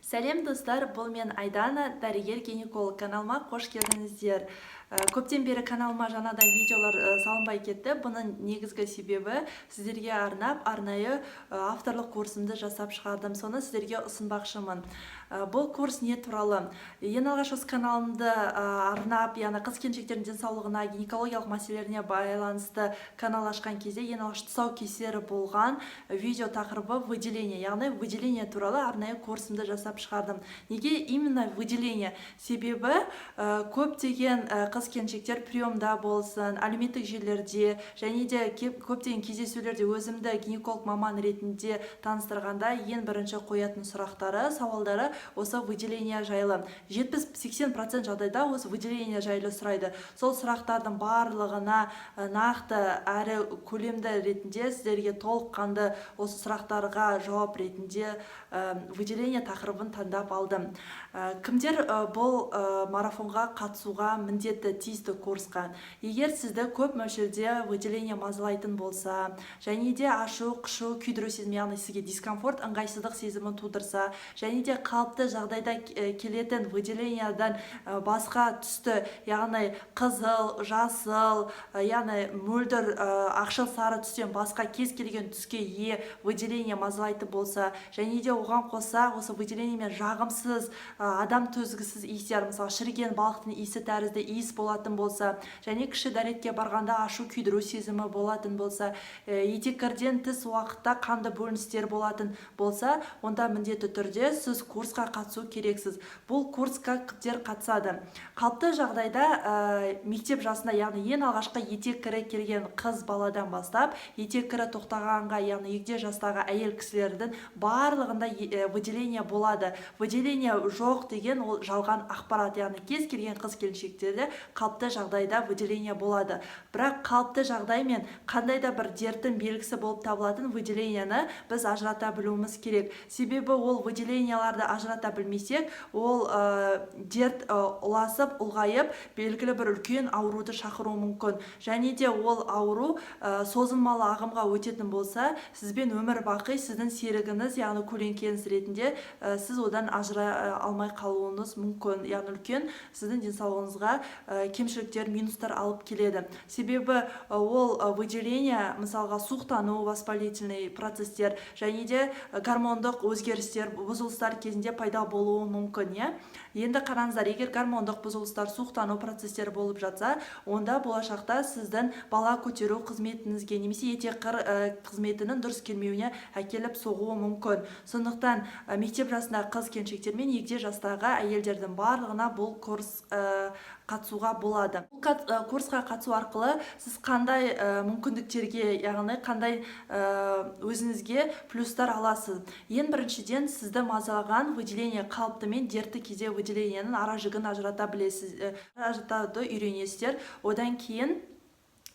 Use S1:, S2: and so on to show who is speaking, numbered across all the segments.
S1: Сәлем, достар! Бұл мен, Айдана, дәрігер гинеколог. Каналыма қош келдіңіздер! Көптен бері каналыма жаңадан видеолар салынбай кетті. Бұның негізгі себебі, сіздерге арнап арнайы авторлық курсымды жасап шығардым, соны сіздерге ұсынбақшымын. Бұл курс не туралы? Ең алғаш осы каналымды арнап, яғни қыз келіншектердің денсаулығына, гинекологиялық мәселелеріне байланысты канал ашқан кезде ең алғаш тұсаукесері болған видео тақырыбы выделение, яғни выделение туралы арнайы курсымды жасап шығардым. Неге именно выделение? Себебі көптеген қыз келіншектер приемда болсын, әлеуметтік желілерде және де көптеген кездесулерде өзімді гинеколог маман ретінде таныстырғанда ең бірінші қоятын сұрақтары, сауалдары осы выделение жайлы. 70-80% жағдайда осы выделение жайлы сұрайды. Сол сұрақтардың барлығына нақты әрі көлемді ретінде сіздерге толыққанды осы сұрақтарға жауап ретінде выделение тақырыбын таңдап алдым. Кімдер бұл марафонға қатысуға міндетті, тиісті курсқа? Егер сізді көп мөлшерде выделение мазалайтын болса және де ашу, қышу, күйдіру сезімі, яғни сізге дискомфорт, ыңғайсыздық сезімін тудырса және де қалыпты жағдайда келетін выделениядан басқа түсті, яғни қызыл, жасыл, яғни мөлдір ақшыл сары түстен басқа кез келген түске ие выделение мазалайтын болса және де оған қоса осы выделениемен жағымсыз, адам төзгісіз иістер, мысалы, шіріген балықтың иісі тәрізді иіс болатын болса және кіші дәретке барғанда ашу, күйдіру сезімі болатын болса, етеккірден тыс уақытта қанды бөліністер болатын болса, онда міндетті түрде сіз курсқа қатысу керексіз. Бұл курсқа кімдер қатысады? Қалыпты жағдайда мектеп жасында, яғни ең алғашқы етеккірі келген қыз баладан бастап етеккірі тоқтағанға, яғни егде жастағы әйел кісілердің барлығында выделение болады. Выделение жоқ деген ол жалған ақпарат, яғни кез келген қыз келіншектерде қалыпты жағдайда выделение болады. Бірақ қалыпты жағдай мен қандай да бір дерттің белгісі болып табылатын выделениені біз ажырата білуіміз керек. Себебі ол выделенияларды ажырата білмесек, ол дерт ұласып, ұлғайып, белгілі бір үлкен ауруды шақыруы мүмкін және де ол ауру созылмалы ағымға өтетін болса, сізбен өмір бақи сіздің серігіңіз, яғни көлеңкеңіз ретінде, сіз одан ажырай алмай қалуыңыз мүмкін, яғни үлкен сіздің денсаулығыңызға кемшіліктер, минустар алып келеді. Себебі ол выделение, мысалға, суықтану, воспалительный процесстер және де гормондық өзгерістер, бұзылыстар кезінде пайда болуы мүмкін, иә. Енді қараңыздар, егер гормондық бұзылыстар, суықтану процестері болып жатса, онда болашақта сіздің бала көтеру қызметіңізге немесе етеккір қызметінің дұрыс келмеуіне әкеліп соғуы мүмкін. Сондықтан мектеп жасындағы қыз келіншектер мен егде жастағы әйелдердің барлығына бұл курс қатысуға болады. Бұл курсқа қатысу арқылы сіз қандай мүмкіндіктерге, яғни қандай өзіңізге плюстар аласыз? Ең біріншіден, сізді мазалаған выделение қалыпты мен дертті кезде выделениенің ара жігін ажырата білесіз, ажыратуды үйренесіздер. Одан кейін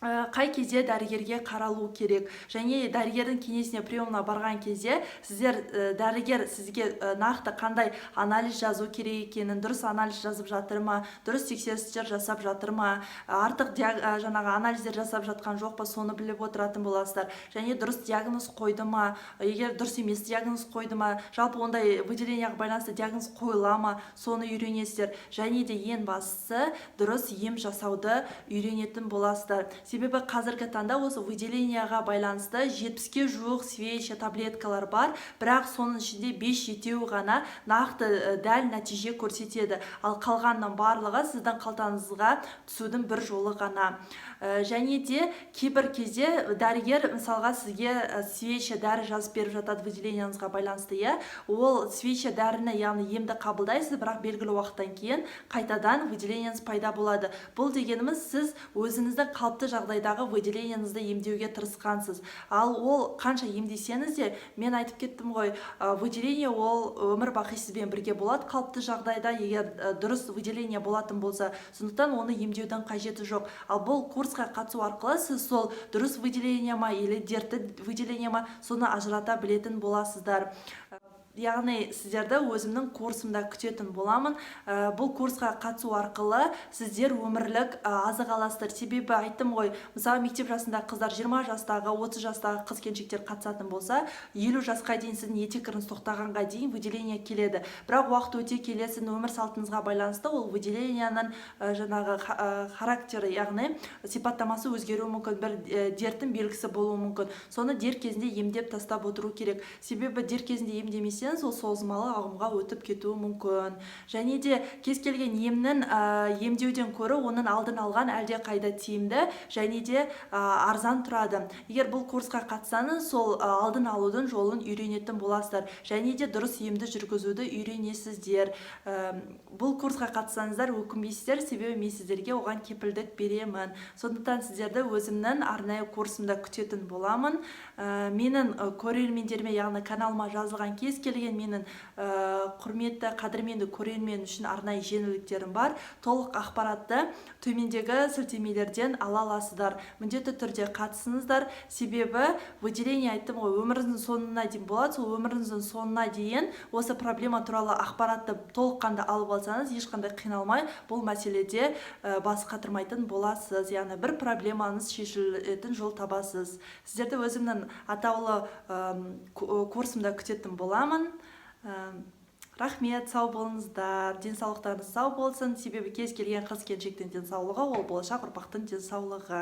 S1: қай кезде дәрігерге қаралу керек және дәрігердің кеңесіне, приемына барған кезде сіздер дәрігер сізге нақты қандай анализ жазу керек екенін, дұрыс анализ жазып жатыр ма, дұрыс тексерістер жасап жатыр ма, артық жаңағы анализдер жасап жатқан жоқ па, соны біліп отыратын боласыздар. Және дұрыс диагноз қойды ма, егер дұрыс емес диагноз қойды ма, жалпы ондай выделениеға байланысты диагноз қойыла ма, соны үйренесіздер. Және де ең бастысы, дұрыс ем жасауды үйренетін боласыздар. Себебі қазіргі таңда осы выделенияға байланысты 70-ке жуық свеча, таблеткалар бар, бірақ соның ішінде бес жетеуі ғана нақты, дәл нәтиже көрсетеді, ал қалғанның барлығы сіздің қалтаңызға түсудің бір жолы ғана. Және де кейбір кезде дәрігер, мысалға, сізге свеча, дәрі жазып беріп жатады выделениеңізға байланысты, иә. Ол свеча дәріні, яғни емді қабылдайсыз, бірақ белгілі уақыттан кейін қайтадан выделениеңіз пайда болады. Бұл дегеніміз, сіз өзіңіздің қалыпты жағдайдағы выделениеңізді емдеуге тырысқансыз. Ал ол қанша емдесеңіз де, мен айтып кеттім ғой, выделение ол өмір бақи сізбен бірге болады қалыпты жағдайда, егер дұрыс выделение болатын болса. Сондықтан оны емдеудің қажеті жоқ. Ал бұл курсқа қатысу арқылы сіз сол дұрыс выделение ма или дертті выделение ма, соны ажырата білетін боласыздар. Яғни сіздерді өзімнің курсымда күтетін боламын. Бұл курсқа қатысу арқылы сіздер өмірлік азық аласыздар. Себебі айттым ғой, мысалы, мектеп жасындағы қыздар, 20 жастағы, 30 жастағы қыз келіншектер қатысатын болса, 50 жасқа дейін, сіздің етеккіріңіз тоқтағанға дейін выделение келеді. Бірақ уақыт өте келе сіздің өмір салтыңызға байланысты ол выделенияның жаңағы характері, яғни сипаттамасы өзгеруі мүмкін, бір дерттің белгісі болуы мүмкін. Соны дер кезінде емдеп тастап отыру керек, себебі дер кезінде емдемесеңіз, ол созылмалы ағымға өтіп кетуі мүмкін. Және де кез келген емнің емдеуден көрі оның алдын алған әлде қайда тиімді және де арзан тұрады. Егер бұл курсқа қатыссаңыз, сол алдын алудың жолын үйренетін боласыздар және де дұрыс емді жүргізуді үйренесіздер. Бұл курсқа қатыссаңыздар, өкінбейсіздер, себебі мен сіздерге оған кепілдік беремін. Сондықтан сіздерді өзімнің арнайы курсымда күтетін боламын. Менің көрермендеріме, яғни каналыма жазылған кез келген менің құрметті, қадірменді көрермен үшін арнайы жеңілдіктерім бар. Толық ақпаратты төмендегі сілтемелерден ала аласыздар. Міндетті түрде қатысыңыздар, себебі выделение, айттым ғой, өміріңіздің соңына дейін болады. Сол өміріңіздің соңына дейін осы проблема туралы ақпаратты толыққанды алып алсаңыз, ешқандай қиналмай, бұл мәселеде бас қатырмайтын боласыз, яғни бір проблемаңыз шешілетін жол табасыз. Сіздерді өзімнің атаулы курсымда күтетін боламын. Рахмет, сау болыңыздар, денсаулықтарыңыз сау болсын, себебі кез келген қыз келіншектің денсаулығы — ол болашақ ұрпақтың денсаулығы.